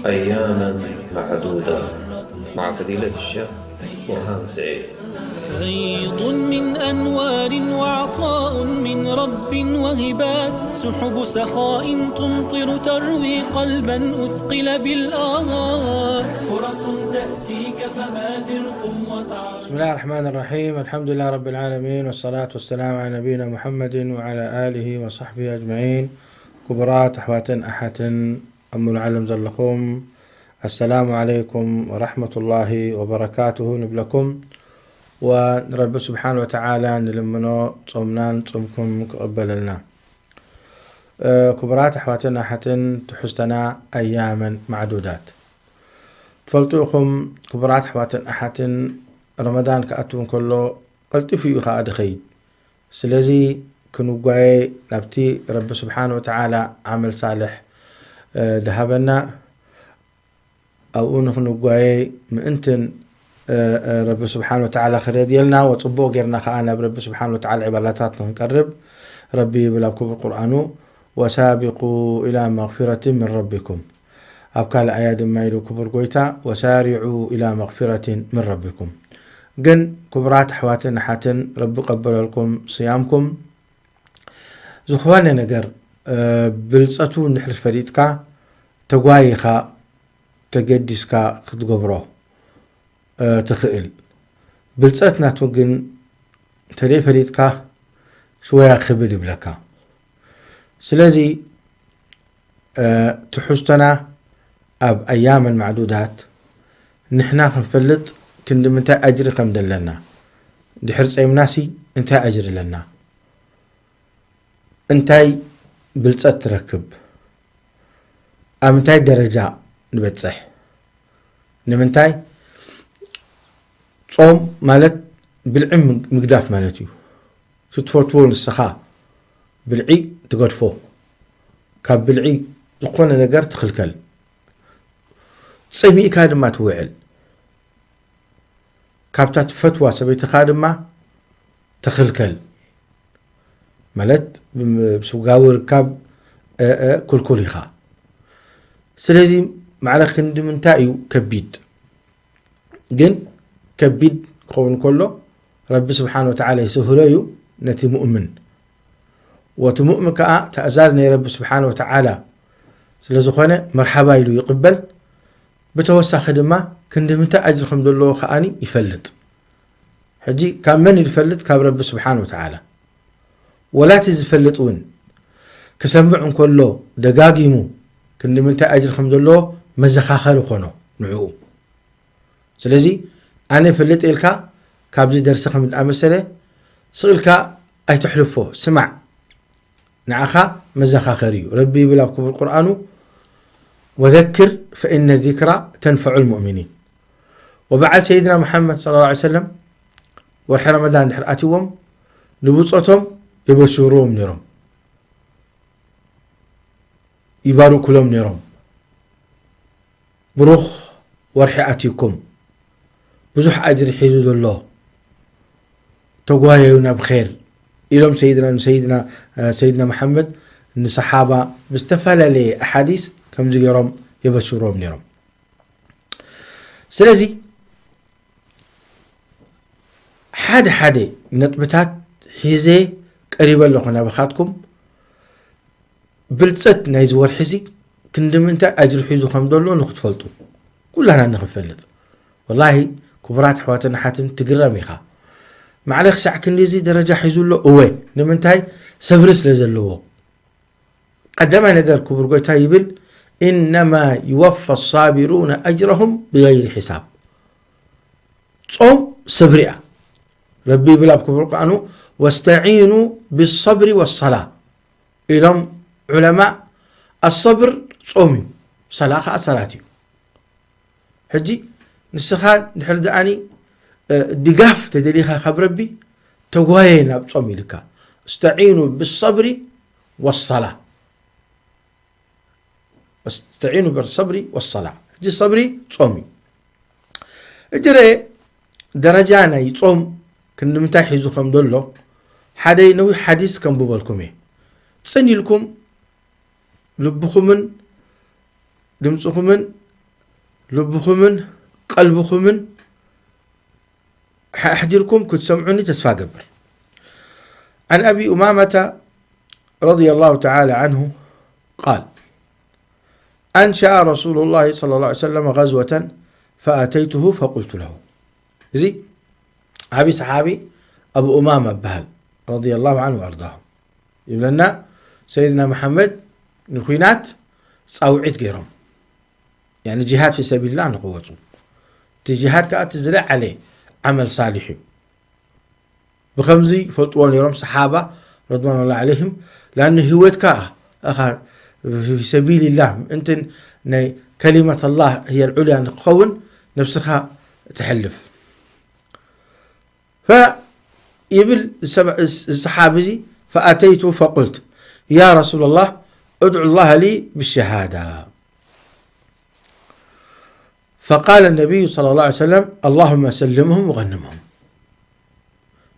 أياما معدودات مع فضيلة الشيخ برهان سعيد. فيض من أنوار وعطاء من رب وهبات، سحب سخاء تمطر تروي قلبا أثقل بالآهات. فرص تأتيك فبادر قم وتعال. بسم الله الرحمن الرحيم. الحمد لله رب العالمين، والصلاة والسلام على نبينا محمد وعلى آله وصحبه أجمعين. ክቡራት ኣሕዋትን ኣሓትን ኣብ ሙሉእ ዓለም ዘለኹም፣ ኣሰላሙ ዓለይኩም ወራሕመቱላሂ ወበረካቱሁ ንብለኩም። ወንረቢ ስብሓን ወተዓላ ንልምኖ ጾምናን ጾምኩም ክቕበለልና። እ፣ ክቡራት ኣሕዋትን ኣሓትን፣ ትሕዝተና ኣያመን ማዕዱዳት። ትፈልጡ ኢኹም፣ ክቡራት ኣሕዋትን ኣሓትን፣ ረመዳን ክኣቱ እንከሎ ቀልጢፉ እዩ ኸኣ ድኸይድ። ስለዚ ክንጓየ ናብቲ ረቢ ስብሓን ወተዓላ ዓመል ሳልሕ፣ እ፣ ድሃበና፣ ኣብኡ ንኽንጓየ ምእንትን፣ እ፣ እ፣ ረቢ ስብሓን ወተዓላ ክረድየልና፣ ወጽቡቕ ጌርና ኸኣ ናብ ረቢ ስብሓን ወተዓላ ዕባዳታት ንኽንቀርብ ረቢ ይብል ኣብ ክቡር ቁርኣኑ፣ "ወሳቢቁ ኢላ መግፊረትን ምን ረቢኩም።" ኣብ ካልእ ኣያ ድማ ኢሉ ክቡር ጎይታ፣ "ወሳሪዑ ኢላ መግፊረትን ምን ረቢኩም።" ግን ክቡራት ኣሕዋትን ኣሓትን፣ ረቢ ቀበለልኩም ስያምኩም። ዝኾነ ነገር፣ እ፣ ብልጸቱ እንድሕር ፈሊጥካ፣ ተጓይኻ፣ ተገዲስካ ክትገብሮ፣ እ፣ ትኽእል። ብልጸት ናቱ ግን ተደይ ፈሊጥካ፣ ሽወያ ክብል ይብለካ። ስለዚ፣ እ፣ ትሕዝቶና ኣብ ኣያመን ማዕዱዳት ንሕና ክንፈልጥ ክንዲ ምንታይ ኣጅሪ ከም ዘለና፣ ድሕር ጸይምናሲ እንታይ ኣጅሪ ኣለና፣ እንታይ ብልጸት ትረክብ፣ ኣብ ምንታይ ደረጃ ንበጽሕ፣ ንምንታይ ጾም ማለት ብልዒ ምግ-፣ ምግዳፍ ማለት እዩ። እቲ ትፈትዎ ንስኻ ብልዒ ትገድፎ፣ ካብ ብልዒ ዝኾነ ነገር ትኽልከል፣ ጸሚእካ ድማ ትውዕል፣ ካብታ ትፈትዋ ሰበይትኻ ድማ ትኽልከል፣ ማለት ብም-፣ ብስጋዊ ርካብ፣ እ፣ እ፣ ክልኩል ኢኻ። ስለዚ ማዕረ ክንዲ ምንታይ እዩ ከቢድ? ግን ከቢድ ክኸውን ከሎ ረቢ ስብሓን ወተዓላ ይስህሎ እዩ ነቲ ሙእምን። ወቲ ሙእምን ከኣ ተእዛዝ ናይ ረቢ ስብሓን ወተዓላ ስለ ዝኾነ መርሓባ ኢሉ ይቕበል። ብተወሳኺ ድማ ክንዲ ምንታይ ኣጅሪ ከም ዘለዎ ከኣኒ ይፈልጥ። ሕጂ ካብ መን እዩ ዝፈልጥ? ካብ ረቢ ስብሓን ወተዓላ። ወላ እቲ ዝፈልጥ እውን ክሰምዕ እንከሎ ደጋጊሙ ክንዲ ምንታይ ኣጅሪ ከም ዘለዎ መዘኻኸሪ ኮኖ ንዕኡ። ስለዚ ኣነ ፈልጥ ኢልካ ካብዚ ደርሲ ከም ዝኣመሰለ ስቕ ኢልካ ኣይተሕልፎ፣ ስማዕ፣ ንዓኻ መዘኻኸሪ እዩ። ረቢ ይብል ኣብ ክቡር ቁርኣኑ፣ "ወዘክር ፈኢነ ዚክራ ተንፈዑ ልሙእሚኒን።" ወበዓል ሰይድና መሓመድ ሰለላሁ ዐለይሂ ወሰለም ወርሒ ረመዳን ድሕር ኣትዎም ንብጾቶም የበሽርዎም ነይሮም፣ ይባርኩሎም ነይሮም። "ብሩኽ ወርሒ ኣትዩኩም፣ ብዙሕ ኣጅሪ ሒዙ ዘሎ፣ ተጓየዩ ናብ ኼር" ኢሎም ሰይድና፣ ንሰይድና፣ ሰይድና መሓመድ ንሰሓባ ብዝተፈላለየ ኣሓዲስ ከምዚ ገይሮም የበሽርዎም ነይሮም። ስለዚ ሓደ ሓደ ነጥብታት ሒዘ ቀሪበ ኣለኹ ናባኻትኩም። ብልጸት ናይዚ ወርሒ እዚ ክንዲ ምንታይ ኣጅሪ ሒዙ ከም ዘሎ ንኽትፈልጡ፣ ኩላና ንኽንፈልጥ። ወላሂ ክቡራት ኣሕዋትን ኣሓትን ትግረም ኢኻ። ማዕረ ክሳዕ ክንድዚ ደረጃ ሒዙ ኣሎ? እወ። ንምንታይ? ሰብሪ ስለ ዘለዎ። ቀዳማይ ነገር ክቡር ጎይታ ይብል፣ "ኢነማ ይወፋ ሳቢሩነ ኣጅረሁም ብገይሪ ሒሳብ።" ጾም ሰብሪ እያ። ረቢ ይብል ኣብ ክቡር ቁርኣኑ፣ "ወስተዒኑ ብሰብሪ ወሰላ" ኢሎም ዑለማ። ኣሰብር ጾም እዩ፣ ሰላ ኸዓ ሰላት እዩ። ሕጂ ንስኻ ድሕር ደኣኒ፣ እ፣ ድጋፍ ተደሊኻ ካብ ረቢ ተጓየ ናብ ጾም ኢልካ። "እስተዒኑ ብሰብሪ ወሰላ።" "እስተዒኑ ብሰብሪ ወሰላ።" ሕጂ ሰብሪ ጾም እዩ። እጅረ ደረጃ ናይ ጾም ክንምንታይ ሒዙ ከም ዘሎ ሓደ ነዊሕ ሓዲስ ከንብበልኩም እየ። ጽን ኢልኩም ልብኹምን ድምፅኹምን ልብኹምን ቀልብኹምን ኣሕዲርኩም ክትሰምዑኒ ተስፋ ገብር። عن أبي أمامة رضي الله تعالى عنه قال: أنشأ رسول الله صلى الله عليه وسلم غزوة فأتيته فقلت له. እዚ ዓቢ ሰሓቢ ኣቡ ኡማማ ይበሃል፣ ረዲየላሁ ዐንሁ ወኣርዳሁ። ይብለና፣ ሰይድና መሓመድ ንኹናት ጻውዒት ገይሮም፣ ያኒ ጂሃድ ፊ ሰቢልላህ ንኽወጹ። እቲ ጂሃድ ከኣ እቲ ዝለዓለ ዓመል ሳሊሕ እዩ። ብኸምዚ ይፈልጥዎ ነይሮም ሰሓባ ረድዋኑላህ ዐለይሂም። ላን ህይወትካ ኣኻ ፊ ሰቢልላህ ምእንትን ናይ ከሊመት ኣላህ ህየ ልዑልያ ንክኸውን ነብስኻ ትሕልፍ። ፈይብል ዝሰብ-፣ ዝሰሓብ እዚ፣ ፈኣተይቱ ፈቁልት፣ ያ ረሱላላህ፣ እድዑ ላህ ሊ ብሸሃዳ። ፈቃለ ነቢዩ ሰለላሁ ዐለይሂ ወሰለም፣ ኣላሁመ ሰልምሁም ወገንምሁም።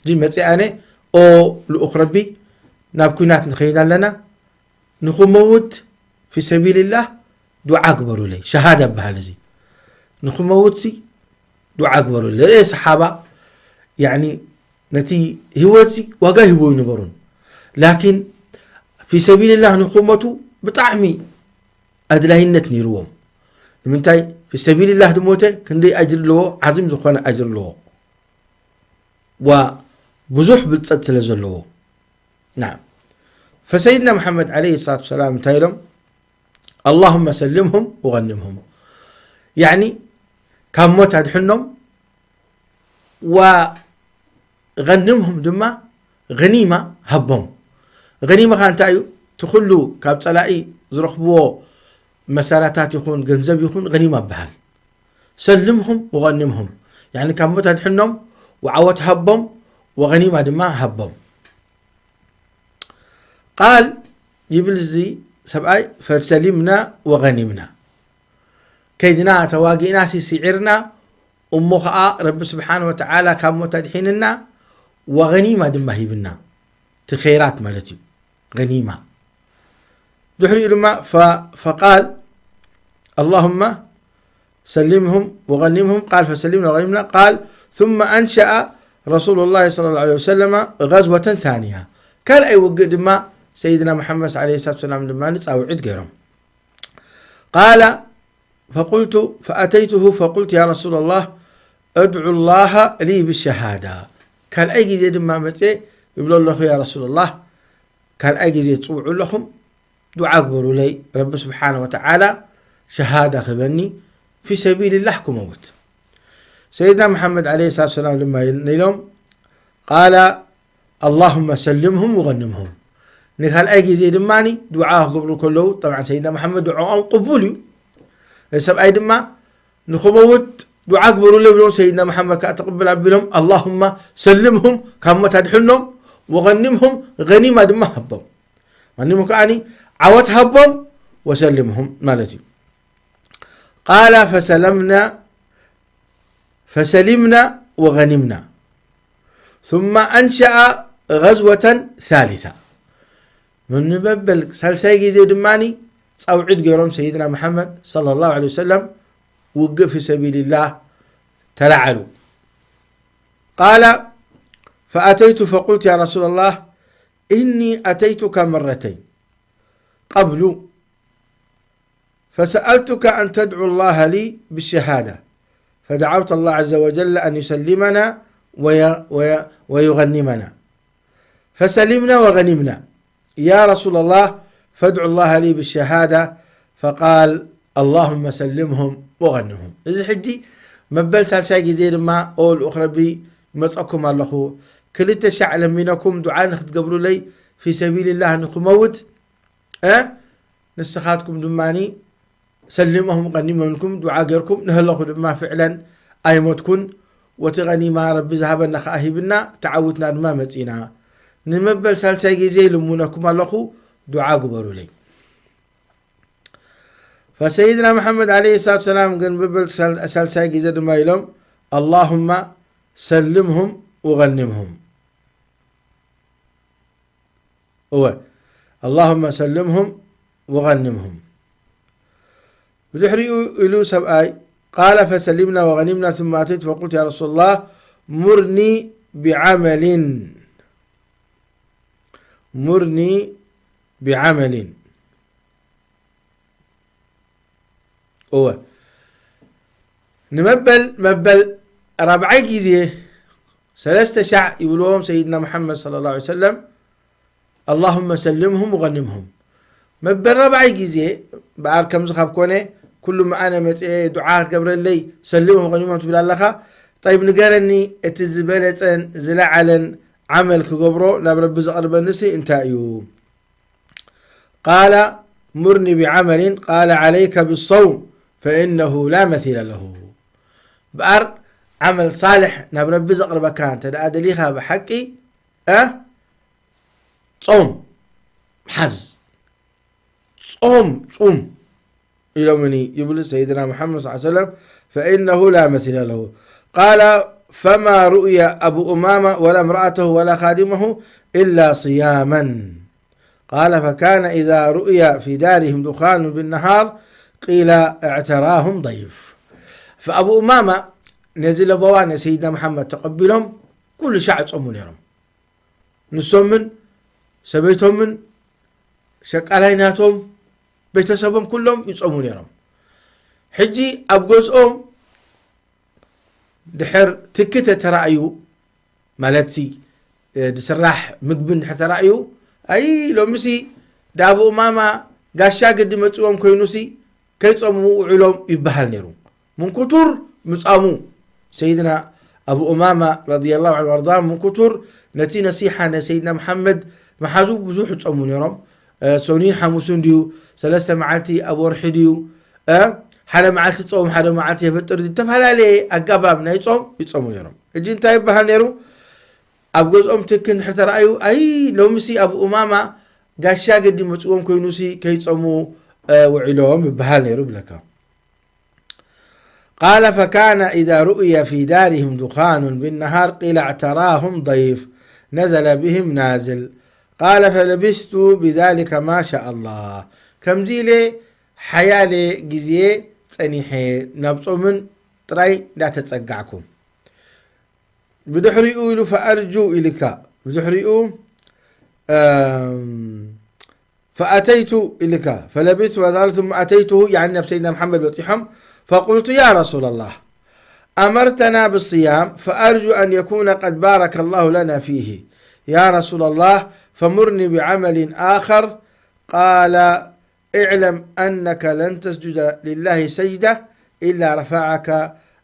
እዚ መፅእ ኣነ፣ ኦ ልኡኽ ረቢ፣ ናብ ኲናት ንኸይድ ኣለና፣ ንኽመውት ፊ ሰቢልላህ ዱዓ ግበሩለይ። ሸሃዳ ይበሃል እዚ። ንኽመውትሲ ዱዓ ግበሩለይ። ርኤ ሰሓባ፣ ያኒ ነቲ ህይወትሲ ዋጋ ሂቦ ይነበሩን። ላኪን ፊ ሰቢልላህ ንኽመቱ ብጣዕሚ ኣድላይነት ነይርዎም። ንምንታይ? ፊ ሰቢልላህ ድሞተ ክንደይ ኣጅሪ ኣለዎ፣ ዓዚም ዝኾነ ኣጅሪ ኣለዎ። ዋ ብዙሕ ብልጸት ስለ ዘለዎ። ናም። ፈሰይድና መሓመድ ዓለይሂ ሰላቱ ወሰላም እንታይ ኢሎም? ኣላሁመ ሰልምሁም ወገንምሁም። ያኒ ካብ ሞት ኣድሕኖም፣ ወገንምሁም ድማ ገኒማ ሃቦም። ገኒማ ኸኣ እንታይ እዩ? እቲ ኩሉ ካብ ጸላኢ ዝረኽብዎ መሳርያታት ይኹን ገንዘብ ይኹን ገኒማ ይበሃል። ሰልምሁም ወገንምሁም። ያኒ ካብ ሞት ኣድሕኖም፣ ወዓወት ሃቦም፣ ወገኒማ ድማ ሃቦም። ቃል ይብል እዚ ሰብኣይ፣ ፈሰሊምና ወገኒምና። ከይድና ተዋጊእና ሲ ስዒርና፣ እሞ ኸኣ ረቢ ስብሓን ወተዓላ ካብ ሞት ኣድሒንና፣ ወገኒማ ድማ ሂብና። እቲ ኸይራት ማለት እዩ፣ ገኒማ። ድሕሪኡ ድማ ፈ-፣ ፈቃል፣ ኣላሁመ ሰልምሁም ወገኒምሁም። ቃል ፈሰሊምና ወገኒምና። ቃል ثم أنشأ رسول الله صلى الله عليه وسلم غزوة ثانية። ካልኣይ ውግእ ድማ ሰይድና መሓመድ ዓለይሂ ሰላቱ ወሰላም ድማ ጻውዒት ገይሮም። ቃለ ፈቁልቱ ፈኣተይቱሁ ፈቁልቱ ያ ረሱለላህ እድዑ ላሃ ሊ ብሸሃዳ። ካልኣይ ግዜ ድማ መጽየ ይብሎ ኣለኹ፣ ያ ረሱለላህ፣ ካልኣይ ግዜ ትጽውዑ ኣለኹም፣ ዱዓ ግበሩለይ፣ ረቢ ስብሓነ ወተዓላ ሸሃዳ ክበኒ፣ ፊ ሰቢልላህ ክመውት። ሰይድና መሓመድ ዓለይሂ ሰላቱ ወሰላም ድማ ኢሎም፣ ቃለ ኣላሁመ ሰልምሁም ወገንምሁም። ንካልኣይ ግዜ ድማ ዱዓ ክገብሩ ከለዉ፣ ጠብዓን ሰይድና መሓመድ ዱዓኦም ቅቡል እዩ። እዚ ሰብኣይ ድማ ንኽመውት ዱዓ ግበሩለይ ብሎም፣ ሰይድና መሓመድ ከኣ ተቕብል ኣቢሎም፣ ኣላሁማ ሰልምሁም፣ ካብ ሞት ኣድሕኖም፣ ወገኒምሁም፣ ገኒማ ድማ ሃቦም። ገኒምሁም ከኣኒ ዓወት ሃቦም፣ ወሰልምሁም ማለት እዩ። ቃለ ፈሰለምና፣ ፈሰሊምና ወገኒምና። ثم أنشأ غزوة ثالثة። ምን መበል ሳልሳይ ግዜ ድማኒ ጻውዒት ገይሮም ሰይድና መሓመድ ሰለላሁ ዐለይሂ ወሰለም ውግእ ፊ ሰቢልላህ ተላዓሉ። ቃለ ፈኣተይቱ ፈቁልቱ ያ ረሱለላህ እኒ ኣተይቱካ መረተይን ቀብሉ فسألتك أن تدعو الله لي بالشهادة، فدعوت الله عز وجل أن يسلمنا وي-، وي-، ويغنمنا، فسلمنا وغنمنا. يا رسول الله، فادع الله لي بالشهادة، فقال: اللهم سلمهم وغنمهم. እዚ ሕጂ መበል ሳልሳይ ግዜ ድማ፣ ኦ ልኡኽ ረቢ፣ ይመጸኩም ኣለኹ። ክልተ ሻዕ ለሚነኩም ዱዓ ንክትገብሩለይ፣ ፊ ሰቢልላህ ንክመውት፣ እ፣ ንስኻትኩም ድማኒ ሰሊምኹም ቀኒመንኩም ዱዓ ጌርኩም ንሀለኹ ድማ ፍዕለን ኣይሞትኩን። ወቲ ቀኒማ ረቢ ዝሃበና ኸኣ ሂብና፣ ተዓዊትና ድማ መጺና። ንመበል ሳልሳይ ግዜ ይልምነኩም ኣለኹ፣ ዱዓ ግበሩለይ። ፈሰይድና መሓመድ ዓለይሂ ሰላቱ ሰላም ግን መበል ሳል-፣ ሳልሳይ ግዜ ድማ ኢሎም፣ ኣላሁማ ሰልምሁም ወገኒምሁም። እወ፣ ኣላሁመ ሰልምሁም وغنمهم. ብድሕሪኡ ኢሉ ሰብኣይ، قال: فسلمنا وغنمنا، ثم أتيت فقلت: يا رسول الله، مرني بعمل، مرني بعمل. እወ፣ ንመበል መበል ራብዓይ ግዜ ሰለስተ ሻዕ ይብልዎም ሰይድና መሓመድ ሰለላሁ ዐለይሂ ወሰለም፣ اللهم سلمهم وغنمهم። መበል ራብዓይ ግዜ በኣር ከምዚ ካብ ኮነ፣ ኩሉ መኣነ መፅኤ ዱዓ ክትገብረለይ፣ ሰልምሁም ወገኒምሁም ትብል ኣለኻ። ጠይብ፣ ንገረኒ፣ እቲ ዝበለፀን ዝለዓለን ዓመል ክገብሮ ናብ ረቢ ዘቕርበኒሲ እንታይ እዩ? قال: مرني بعمل، قال: عليك بالصوم فإنه لا مثيل له። በኣር ዓመል ሳልሕ ናብ ረቢ ዘቕርበካ እንተ ደኣ ደሊኻ ብሓቂ፣ እ ጾም ሓዝ፣ ጾም ጹም ኢሎምኒ ይብል ሰይድና ሙሓመድ ሰለላሁ ዐለይሂ ወሰለም። فإنه لا مثيل له. قال: فما رؤي أبو أمامة ولا امرأته ولا خادمه إلا صياما. قال: فكان إذا رؤي في دارهم دخان بالنهار قيل: اعتراهم ضيف. فأبو أمامة ነዚ ለበዋ ናይ ሰይድና መሓመድ ተቐቢሎም ኩሉ ሻዕ ጾሙ ነይሮም። ንሶምን ሰበይቶምን ሸቃላይ ናቶም ቤተሰቦም ኩሎም ይጾሙ ነይሮም። ሕጂ ኣብ ገዝኦም ድሕር ትኪ ተተራእዩ፣ ማለትሲ፣ እ፣ ዝስራሕ ምግቢ እንድሕር ተራእዩ፣ ኣይ፣ ሎምሲ ዳኣቡ እማማ ጋሻ ግዲ መጽዎም ኮይኑሲ ከይጾሙ ውዕሎም ይበሃል ነይሩ። ምን ኩቱር ምጻሙ፣ ሰይድና ኣቡ እማማ ረዲየላሁ ዐንሁ ወኣርዳ፣ ምን ኩቱር ነቲ ነሲሓ ናይ ሰይድና መሓመድ መሓዙ ብዙሕ ይጾሙ ነይሮም። እ፣ ሶኒን ሓሙሱን ድዩ፣ ሰለስተ መዓልቲ ኣብ ወርሒ ድዩ፣ እ፣ ሓደ መዓልቲ ጾም፣ ሓደ መዓልቲ የፈጥር፣ ዝተፈላለየ ኣገባብ ናይ ጾም ይጾሙ ነይሮም። እጂ እንታይ ይበሃል ነይሩ? ኣብ ገዝኦም ትኪ እንድሕር ተራእዩ፣ ኣይ፣ ሎምሲ ኣቡ እማማ ጋሻ ገዲ መጽዎም ኮይኑሲ ከይጾሙ፣ እ፣ ውዒሎም ይበሃል ነይሩ ብለካ። قال: فكان إذا رؤي في دارهم دخان بالنهار قيل: اعتراهم ضيف، نزل بهم نازل. قال: فلبثت بذلك ما شاء الله. ከምዚ ኢለ ሓያለ ግዜ ጸኒሐ ናብ ጾምን ጥራይ እንዳተጸጋዕኩ። ብድሕሪኡ ኢሉ فأرجو إلك، ብድሕሪኡ፣ እም፣ فأتيت إلك فلبثت وزال ثم أتيته، يعني ናብ ሰይድና መሓመድ በጺሖም، فقلت: يا رسول الله، أمرتنا بالصيام فأرجو أن يكون قد بارك الله لنا فيه، يا رسول الله، فمرني بعمل آخر. قال: اعلم أنك لن تسجد لله سجدة إلا رفعك،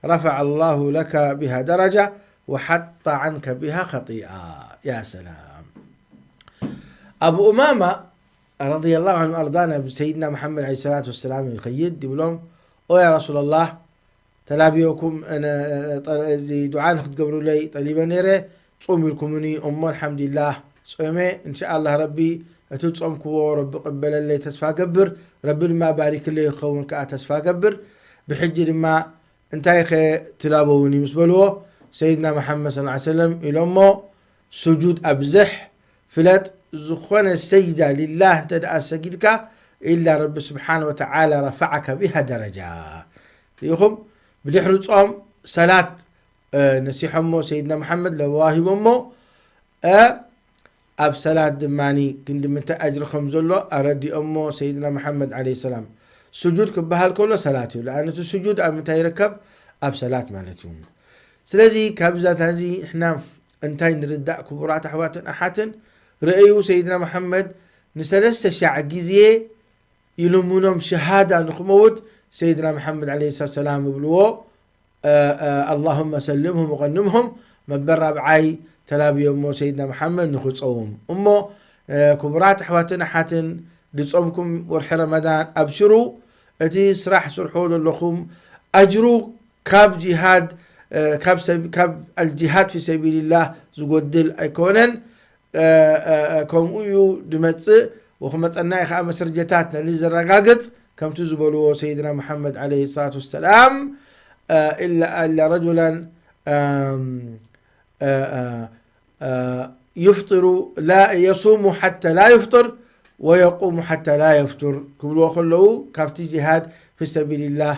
رفع الله لك بها درجة وحط عنك بها خطيئة. يا سلام. ኣቡ ኡማማ ረዲየላሁ ዐንሁ ኣርዳ ናብ ሰይድና መሓመድ ዐለይሂ ሰላቱ ወሰላም ይኸይድ፣ ይብሎም፣ "ኦ ያ ረሱላላህ፣ ተላብዮኩም፣ እነ፣ ጠ-፣ እዚ ዱዓ ንክትገብሩለይ ጠሊበ ነይረ፣ ጹም ኢልኩምኒ፣ እሞ ኣልሓምዱሊላህ ጾመ፣ እንሻኣላህ ረቢ እቲ ጾምክዎ ረቢ ቅበለለይ ተስፋ ገብር፣ ረቢ ድማ ባሪክለይ ክኸውን ከኣ ተስፋ ገብር። ብሕጂ ድማ እንታይ ከ ትላበውኒ?" ምስ በልዎ፣ ሰይድና መሓመድ ሰለላሁ ዐለይሂ ወሰለም ኢሎሞ፣ "ስጁድ ኣብዝሕ፣ ፍለጥ፣ ዝኾነ ሰጅዳ ሊላህ እንተ ደኣ ሰጊድካ፣ ኢላ ረቢ ስብሓነ ወተዓላ ረፈዓከ ቢሃ ደረጃ." ርኢኹም፣ ብድሕሪ ጾም ሰላት፣ እ፣ ነሲሖሞ ሰይድና መሓመድ ለበዋ ሂቦሞ፣ እ፣ ኣብ ሰላት ድማኒ ክንዲ ምንታይ ኣጅሪ ከም ዘሎ ኣረዲኦሞ ሰይድና መሓመድ ዓለይሂ ሰላም። ስጁድ ክበሃል ከሎ ሰላት እዩ። ለኣን እቲ ስጁድ ኣብ ምንታይ ይርከብ? ኣብ ሰላት ማለት እዩ። ስለዚ ካብዛ ታዚ ንሕና እንታይ ንርዳእ ክቡራት ኣሕዋትን ኣሓትን? ርእዩ ሰይድና መሓመድ ንሰለስተ ሻዕ ግዜ ይልምኖም ሸሃዳ ንክመውት ሰይድና መሓመድ ዓለይሂ ሰላቱ ሰላም ይብልዎ። እ፣ እ፣ ኣላሁመ ሰልምሁም ወቀንምሁም፣ መበል ራብዓይ ተላብዮሞ ሰይድና መሓመድ ንኽጸውም። እሞ፣ እ፣ ክቡራት ኣሕዋትን ኣሓትን፣ ዝጾምኩም ወርሒ ረመዳን ኣብሽሩ፣ እቲ ስራሕ ስርሖ ዘለኹም ኣጅሩ ካብ ጂሃድ፣ እ፣ ካብ ሰብ-፣ ካብ ኣልጂሃድ ፊ ሰቢልላህ ዝጎድል ኣይኮነን። እ፣ እ፣ እ፣ ከምኡ እዩ ዝመጽእ፣ ወክመጸና እዩ ከኣ መስርጀታት ነዚ ዘረጋግጽ፣ ከምቲ ዝበልዎ ሰይድና መሓመድ ዓለይሂ ሰላቱ ወሰላም፣ እ፣ ኢላ፣ ኢላ ረጁላን፣ እም፣ እ፣ እ፣ እ፣ ዩፍጢሩ ላ፣ የሱሙ ሓታ ላ ዩፍጢር ويقوم حتى لا يفتر ክብልዎ ከለዉ ካብቲ ጂሃድ في سبيل الله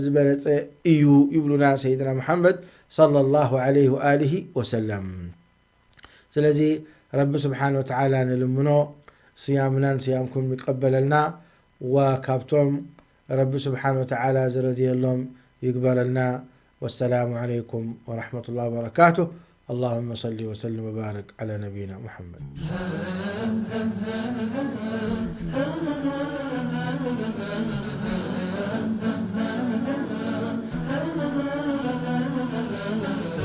ዝበለጸ እዩ ይብሉና ሰይድና ሙሓመድ ሰለላሁ ዐለይሂ ወኣሊሂ ወሰለም። ስለዚ ረቢ ስብሓን ወተዓላ ንልምኖ ስያምናን ስያምኩም ይቀበለልና ወካብቶም ረቢ ስብሓን ወተዓላ ዝረድየሎም ይግበረልና። ወሰላሙ ዐለይኩም ወረሕመቱላሂ ወበረካቱህ። اللهم صل وسلم وبارك على نبينا محمد.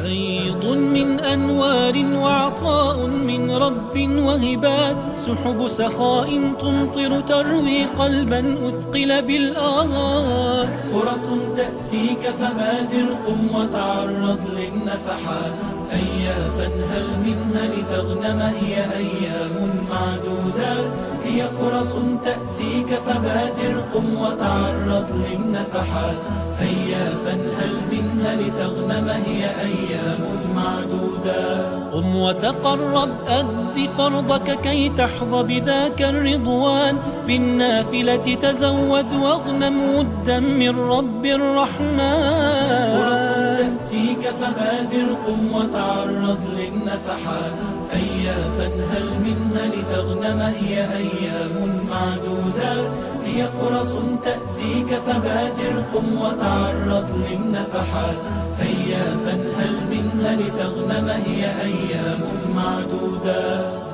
فيض من أنوار وعطاء من رب وهبات، سحب سخاء تمطر تروي قلبا أثقل بالآهات. فرص تأتيك فبادر قم وتعرض للنفحات، هيا فانهل منها لتغنم هي أيام معدودات، هي فرص تأتيك فبادر قم وتعرض للنفحات، هيا فانهل منها لتغنم هي أيام معدودات. قم وتقرب أد فرضك كي تحظى بذاك الرضوان، بالنافلة تزود واغنم ودا من رب الرحمن. فرص تأتيك فبادر قم وتعرض للنفحات، هيا فانهل منها لتغنم هي أيام معدودات، هي فرص تأتيك فبادر قم وتعرض للنفحات، هيا فانهل منها لتغنم هي أيام معدودات.